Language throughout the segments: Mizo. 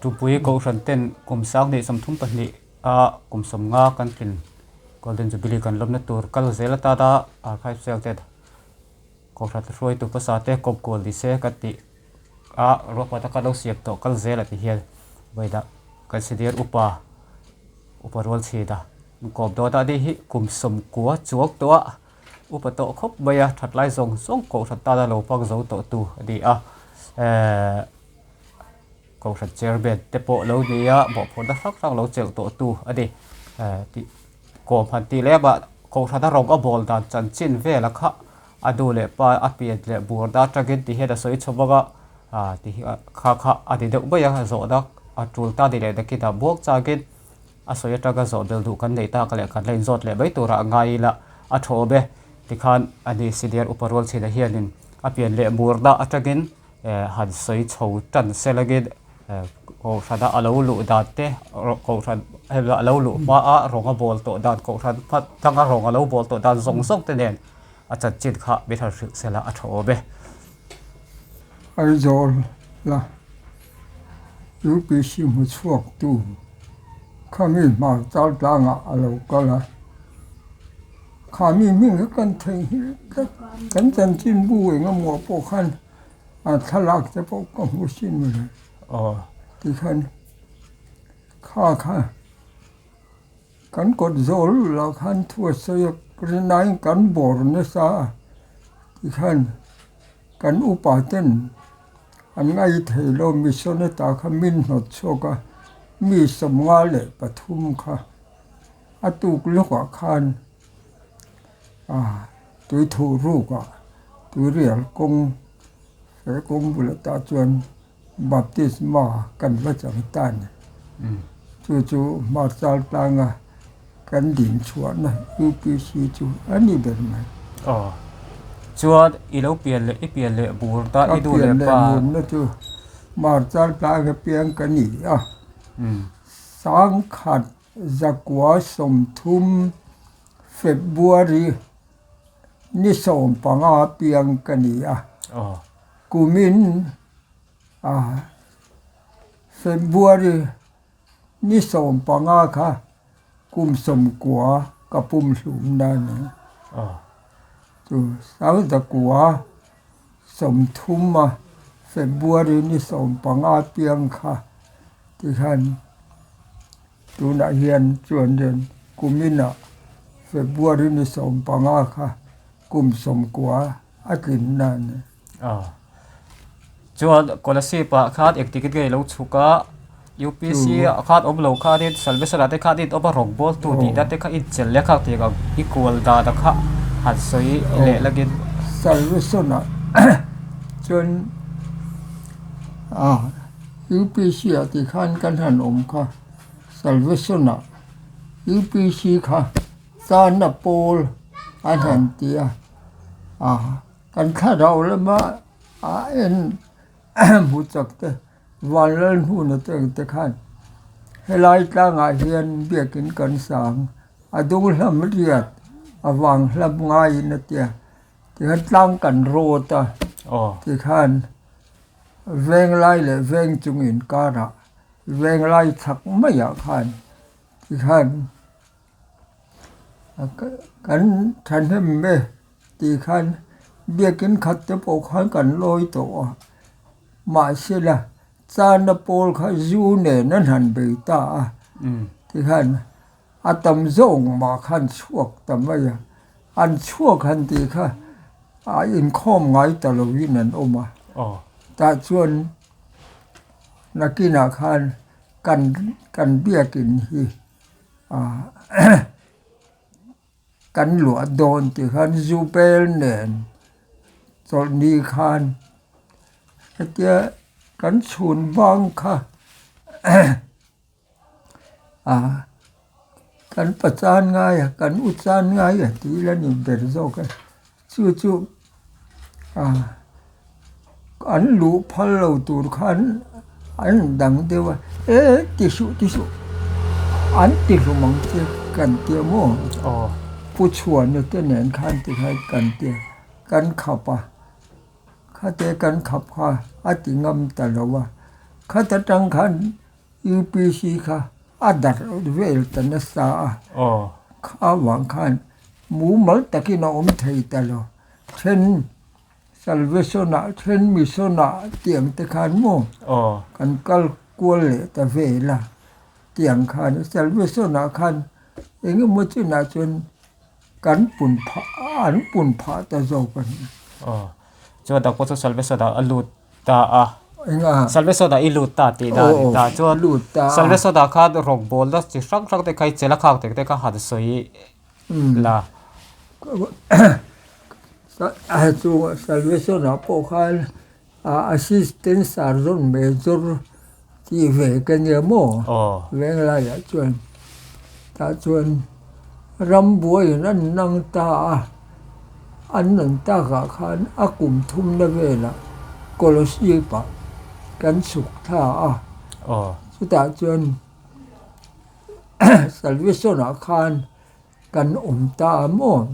Tupui Kohhran ten kum 2032 a kum 50 kan tlin Golden Jubilee kan lawmna tur kal zel atana Archive Cell ten Kohhran hruaitu hmasa te kawp kual ni se kan tih a ruahman taka lo siam tawh kal zel a ti hian vawiinah kan senior upa upa rual chhin a inkawm dawn a ni hi kum 90 chuang tawh a upa tawh khawp mai a thatlai zawng zawng kohhran tana lo hmang zo tawh tu a ni a ehh kohhran chairman te pawh lo ni a mawhphurhna hrang hrang lo chelh tawh tu a ni ehh tih kawm han tih leh amah kohhrana rawng a bawl dan chanchin vela kha a nu leh pa a pian leh burna atangin ti hian a sawi chho bawk a ah ti hi kha kha a ni deuh mai a zawhna a tul ta ni leh nakinah buak changin a sawi atanga zawh bel duh kan neih tak leh kan la inzawt leh mai turah a ngai ila a tha awm e tikhan ani senior upa rual chhina hianin a pian leh burna atangin eh han sawi chho tan selangin eh kohhrana a lo luh dan te kohhran a lo luh hma a rawng a bawl tawh dan kohhran atanga rawng a lo bawl tawh dan zawng zawng te nen a chanchin kha min han hrilh sela a tha awm e. Aizawl la UPC hmu chhuak tu kha mi hmar char tlangah a lo kal a, kha mi hming hi kan theihnghilh tlat kan chanchinbu engemaw pawh khan a thlalak te pawh ka hmu sin mawle tikhan kha kha. Kan kawt zawl lah khan thu a sawi a, rinaiin kan bawr nasa a tikhan kan upa ten an ngai thei lo mission ata kha min hnawt chhuak a, mi 53 kha a tuk lawkah khan ah tuithuh rukah tuirial kawng he kawng bul atah chuan. Baptisma kan va chang ta a ni. Chu chu Hmarchal tlanga kan din chhuahna UPC chu a ni ber mai. Aw. Chuan i lo pian leh i pian leh bur ta i nu leh pa. Ka pian leh burna chu Hmarchal tlanga piang ka ni a. 1930 February ni 15 piang ka ni a. Kumin a February ni 15 kha kum 90 ka pum hlum na a ni. Chu 1930 a February ni 15 piang kha tikhan tunah hian chuan kuminah February ni 15 kha kum 90 a tlin na a ni. Aw. Chuan Kolasib ah khan eng ticket nge ilo chhuk a, UPC ah khan awm lo khanin Salvation ah te khan in awm a rawng bawl tu tih na te kha in chelh leh a khak tih ang i kual dan a kha han sawi leh langin. Salvation ah chuan ah UPC ah ti khan kan han awm kha Salvation ah UPC kha Chana pawl an han ti a ah kan thlarau lama a en hmu chak te Vanlal hnuna te ang te khan helai tlangah hian biakin kan sang a dung hlam riat a vang hlam ngaiin a tia tikhan tlang kan rawt a tikhan venglai leh veng chung inkarah venglai chhak maiah khan tikhan. Kan thahnem e tih khan biakin khat te pawh khan kan lawi tawh a, mahsela chana pawl kha zu nen an han bei ta a tikhan a tam zawng mah khan chhuak ta mai a, an chhuak han tih kha a inkhawm ngai ta lovin an awm a, tah chuan nakinah khan kan kan biakin hi. Kan luah dawn tih khan zu pel nen chawlhni khan hetia kan chhun vang kha kan pachan ngai a kan u chan ngai a tih ila ni ber zawk a chu chu an luh phal lo tur khan an dang deuh a e ti suh ti suh an ti hlum ang che kan tia maw pu chhuana te nen khan ti khan kan tia kan khap a khate kan khap kha a ti ngam ta lo a khata tang khan. UPC kha a darh vel ta nasa a, kha vang khan mumal takin a awm thei ta lo. Then Salvation ah then Mission ah tiang te khan maw kan kal kual leh ta vel a, tiang khan Salvation ah khan eng emaw chinah chuan kan pun phah an pun phah ta zawk a ni. Aw, chuan dang pawh chu Salvation ah a lut ta a. Enga? Salvation ah i lut ta tih dan a ni ta. Chuan lut ta a. Salvation ah khan rawngbawlna chi hrang hrang te kha i chela khak tek te kha han sawi la. Chu Salvation ah pawh khan Assistant Sergeant Major tih ve ka nia maw? Venglaiah chuan tah chuan rambuaiin an nang ta a, an nang takah khan a kum thumna velah Kolasib ah kan chhuk thla a, chutah chuan Salvation ah khan kan awm ta a maw?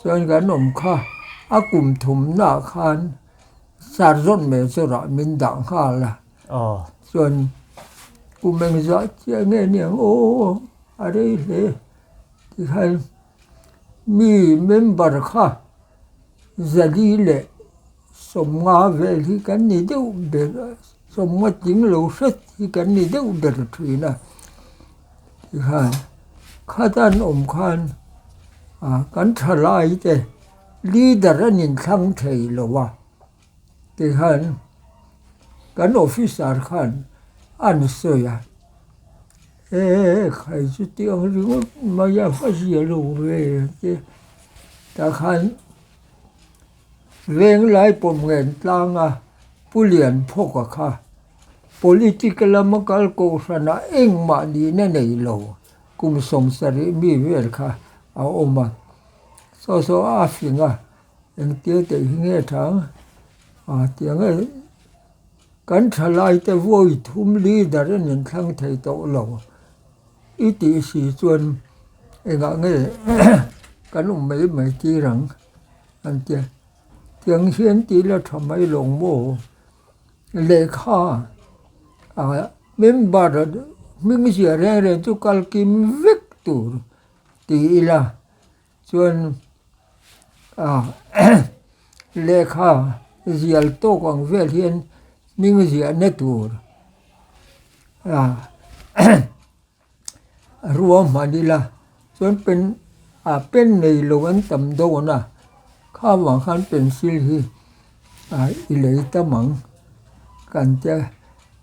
Chuan kan awm kha a kum thumnaah khan Sergeant Major ah min dah nghal a. Chuan kum engzah chiah nge niang aw a rei hle tikhan mi member kha zali leh sawmnga vel hi kan ni deuh ber a, sawmnga tling lo hret hi kan ni deuh ber thin a. Tikhan khatan awm khan ah kan thalai te leader an inthlang thei lo a, tikhan kan officer khan an sawi a, e khai chu tiang ringawt mai a va zia lo ve te takhan venglai pawm ngen tlang a Pu Lianphawka kha. Political lama kal kohhranah engmah nihna nei lo kum 70 mi vel kha a awm a, saw saw a fing a, engtir teh hi nge thang a tiang e kan thalaite vawi thum leader a nin thlang thei tawh lo i tih si chuan engah nge kan awm mai mai tir ang an tia tiang hian tih la tha mai lawng maw. Lehkha ah member hming ziah reng reng chu kal kim vek tur ti ila chuan ah lehkha zial tawk ang vel hian hming ziahna tur ah ruahman ila chuan pen ah pen nei lo an tam dawn a kha vang khan pencil hi ah i lei tam ang kan tia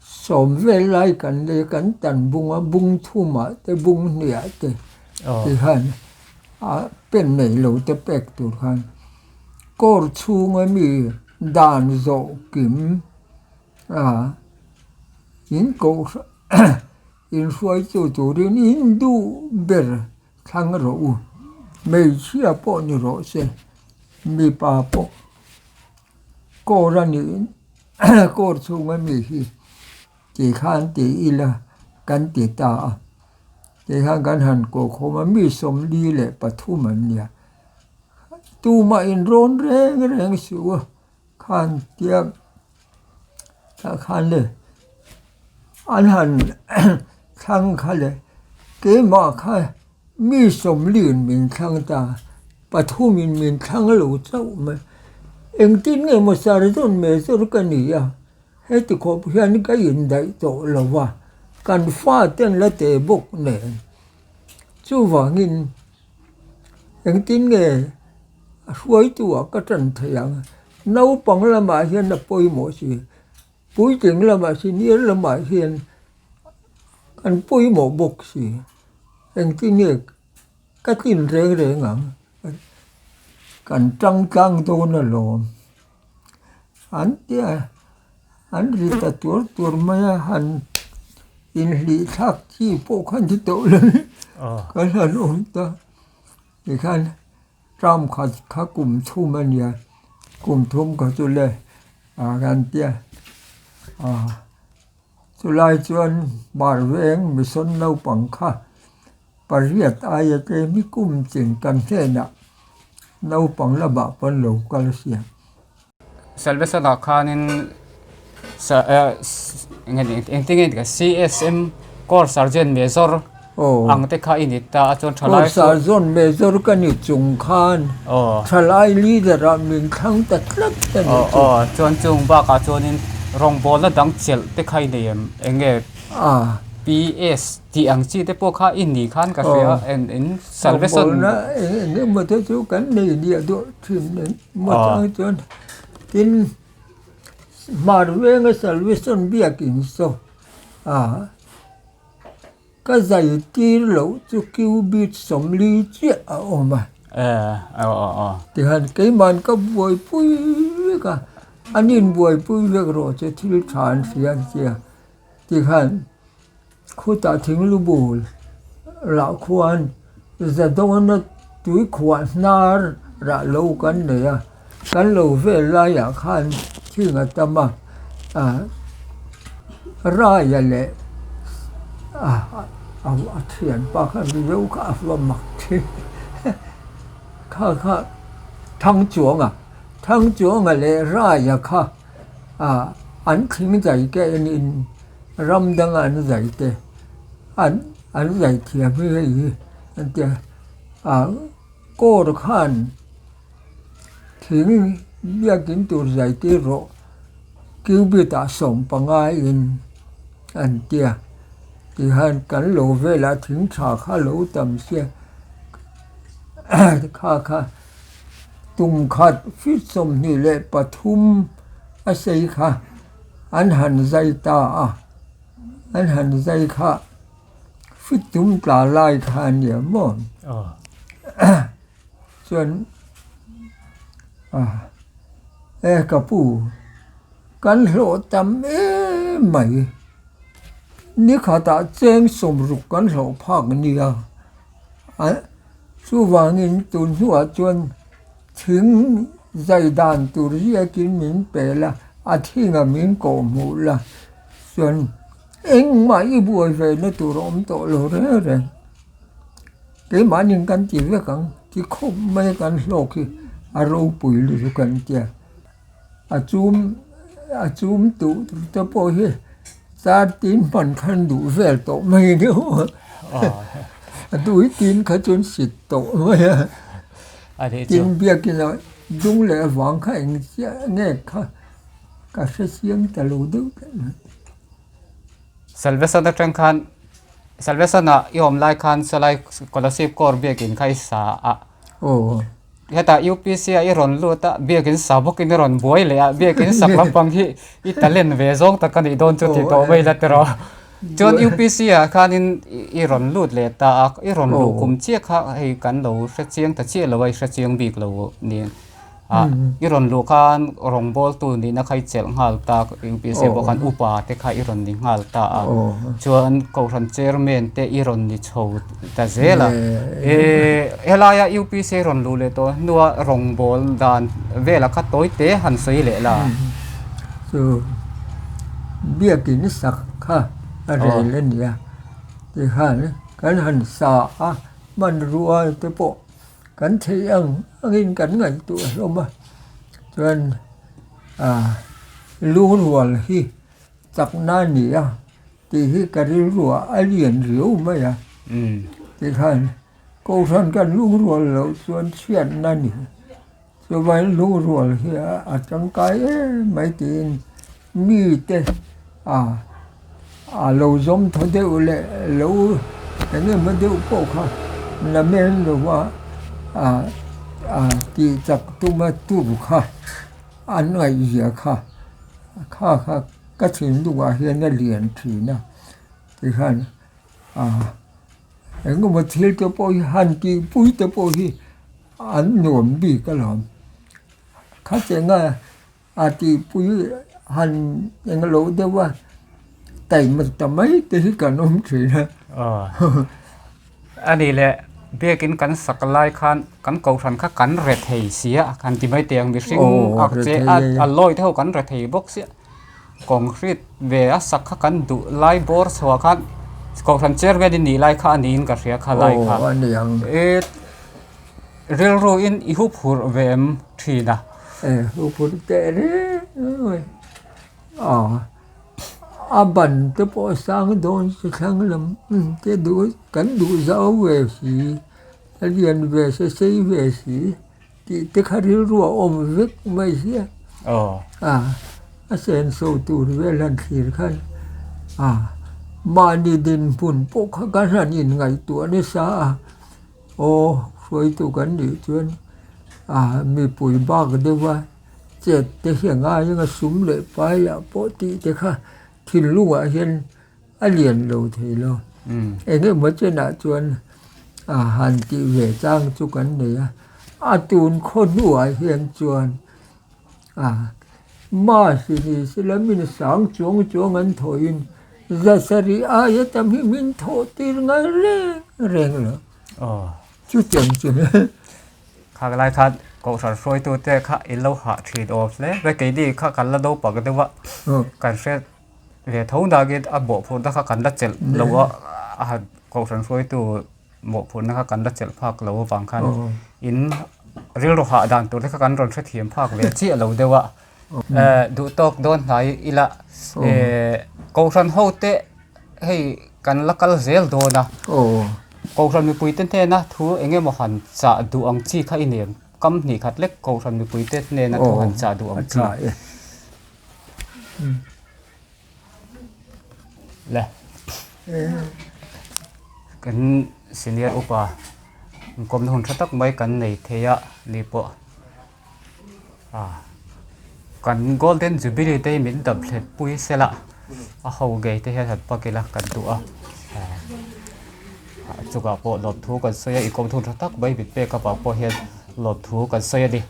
sawm vel lai kan lei kan tan bung a bung thumah te bung hniah te tikhan ah pen nei lo te pek tur khan court chhunga mi dan zawh kim ah in kohhran. Inhruaitu turin in duh ber thlang rawh u. Hmeichhia pawh ni rawh se, mipa pawh kawr a nih kawr chhunga mi hi ti khan ti ila kan ti ta a. Tikhan kan han kawhkhawm a, mi 43 an nia. Tumah inrawn reng reng suh a. Khan tia tah khan le an han thlang kha le keimah kha mi 40 in min thlang ta pathumin min thlang lo chauh mai engtin nge maw serzawn mai chu ka ni a heti khawp hian ka indaih tawh lo va kan fate an la teh bawk nen chuvangin engtin nge. A hruaitu ah ka tan thei ang. Naupang lamah hian a pawimawh si, puitling lamah senior lamah hian an pawimawh bawk si. Engtin nge ka tlin reng reng ang? Kan tang tlang dawn alawm. An tia an ri ta tuar tuar mai a, han inhlih thlak chi pawh kha ni tawh lo kan han awm ta. Tikhan term khat kha kum thum a nia, kum thum kha chu le ah kan tia ah chulai chuan bar veng mission naupang kha pariat aia tlem hi kum tin kan hnenah naupang lamah pawn lo kal sia. Salvation ah khanin Engtin nge CSM Corps Sergeant Major ang te kha i ni ta a chuan thalai Corps Sergeant Major ka ni chung khan thalai leader ah min thlang ta tlat a ni chu. Aw chuan chung bakah chuanin rawngbawlna dang chelh te kha i nei em eng nge PS tih ang chi te pawh kha i ni khan ka hria en in salvation Rawngbawlna eng emaw te chu kan nei nia duh thin emaw chang chuan tin Hmar venga salvation biakin saw a ka zai tir loh chu cubit 40 chiah a awm a. Tihian keiman ka buaipui vek a, an inbuaipui vek rawh che thil tha an hria an tia. Tikhan khutah thinglu bul lah khuan zadawna tui khuah hnar rah lo kan nei a, kan lo vel laiah khan thing a tam a, ah raia leh ah a thianpa khan mizo kha a va mak thin kha kha Thangchuanga Thangchuanga leh raia kha. ah an thing zai te enin ram danga an zai te an an zai thiam hi hei hi an tia ah kawr khan thing biakin tur zai tir rawh cubit ah 15 in an tia tihian kan lo velah thing tha kha a lo tam sia kha kha. Tum khat feet 23 a sei kha an han zai ta a, an han zai kha feet tum tla lai kha a nia maw? Chuan e ka pu kan hlawh tam em mai, ni khatah cheng 60 kan hlawh phak nia. Chuvangin tun hnuah chuan thing zai dan tur ziakin min pe la, a thinga min kawh hmuh la chuan engmah i buai ve na tur a awm tawh lo reng reng. Keimahni kan ti vek ang, ti khawp mai kan hlawk hi a ropui lutuk an tia. A chum a chum tuh te pawh hi char tin hman khan duh vel tawh mai deuh a, a tui tin kha chuan sit tawh mai a, tin biakin a dung leh vang kha eng chiah nge kha ka hre chiang ta lo deuh tlat mai. Salvation atang khan Salvation ah i awm lai khan sawlai Kolasib Corps biakin kha i sa a. Aw. Hetah UPC ah i rawn lut a, biakin sa bawkin i rawn buai leh a, biakin sak lampang hi i talent ve zawng tak a nih dawn chu tih tawh mai la tiraw. Chuan UPC ah khanin i rawn lut leh ta a, i rawn luh kum chiah kha hei kan lo hre chiang ta chiah lo a, i hre chiang bik lo nen. Ah i rawn luh khan rawngbawltu nihna kha i chelh nghal ta UPC pawh khan upa te kha i rawn ni nghal ta a chuan kohhran chairman te i rawn ni chho ta zel a eh helaia UPC rawn luh leh tawh hnua rawngbâwl dan velah kha tawi te han sawi leh la. Chu biakin sak kha a rel a nia tikhan kan han sa a hmanrua te pawh. Kan theih ang angin kan ngaihtuah hlawm a, chuan ah lungrual hi chakna a ni a tih hi ka rilruah a lian riau mai a, tikhan kohhran kan lungrual loh chuan chhiatna a ni, chuvangin lungrual hi a tangkai em mai tiin mite ah a lo zawm thaw deuh leh lo eng emaw deuh pawh kha la men lo va ah ah tih chak tuma tur kha an ngaihzia kha kha kha ka thinlungah hian a lian thin a tikhan ah eng emaw thil te pawh hi han tihpui te pawh hi an nuam bik alawm khatianga. A tihpui han eng lo deuh a, taima ta mai te hi kan awm thin a. A nih leh biakin kan sak lai khan kan kohhran kha kan re thei sia han ti mai teh ang mihring a che a a lawi te ho kan re thei bawk sia concrete ve a sak kha kan duh lai bawr chhuah khan kohhran chairman i nih lai kha a niin ka hria kha lai kha. E Rilru in i hup hurh ve em thin a? E, hup hurh teh reng mai. Aw. A ban te pawh a sang dawn si thlang lam te duh kan duh zau ve si a lian ve se sei ve si tih te kha rilru a awm vek mai sia a a senso tur vel han thlir khan a mahni dinhmun pawh kha kan han inngaihtuah nasa a aw hruaitu kan nih chuan a mipui bak deuh a. Chet te hi a ngai anga sum leh paiah pawh tih te kha thinlungah hian a lian lo thei lo. Eng emaw chenah chuan a han tih ve chang chu kan nei a, a tun khaw hnuah hian chuan a mass ni sela min sang chuang chuang an thawhin zasarih aia tam hi min thawh tir ngai reng reng lo. Chutiang chu. Khak lai khan Kohhran hruaitute kha in lo hah thin awm hle mai. Keini kha kan la naupang deuh a, kan hre ve tho nangin a mawhphurhna kha kan la chelh lo a, a han Kohhran hruaitu mawhphurhna kha kan la chelh phak lo avang khan in rilru hah dan tur te kha kan rawn hrethiam phak ve chiah lo deuh a. Duh tawk dawn hnai ila Kohhran hote hei kan la kal zel dawn a, Kohhran mipuite hnena thu eng emaw han chah duh ang chi kha i nem, kam hnih khat lek Kohhran mipuite hnena thu han chah duh ang chi. Le kan senior upa inkawmna hun tha tak mai kan nei thei a ni pawh. Kan golden jubilee te hi min dam thlen pui sela a ho ngei te hian han pak ila kan duh a chungah pawh lawmthu kan sawi a inkhawm thun tha tak mai min pek avang pawh hian lawmthu kan sawi a ni.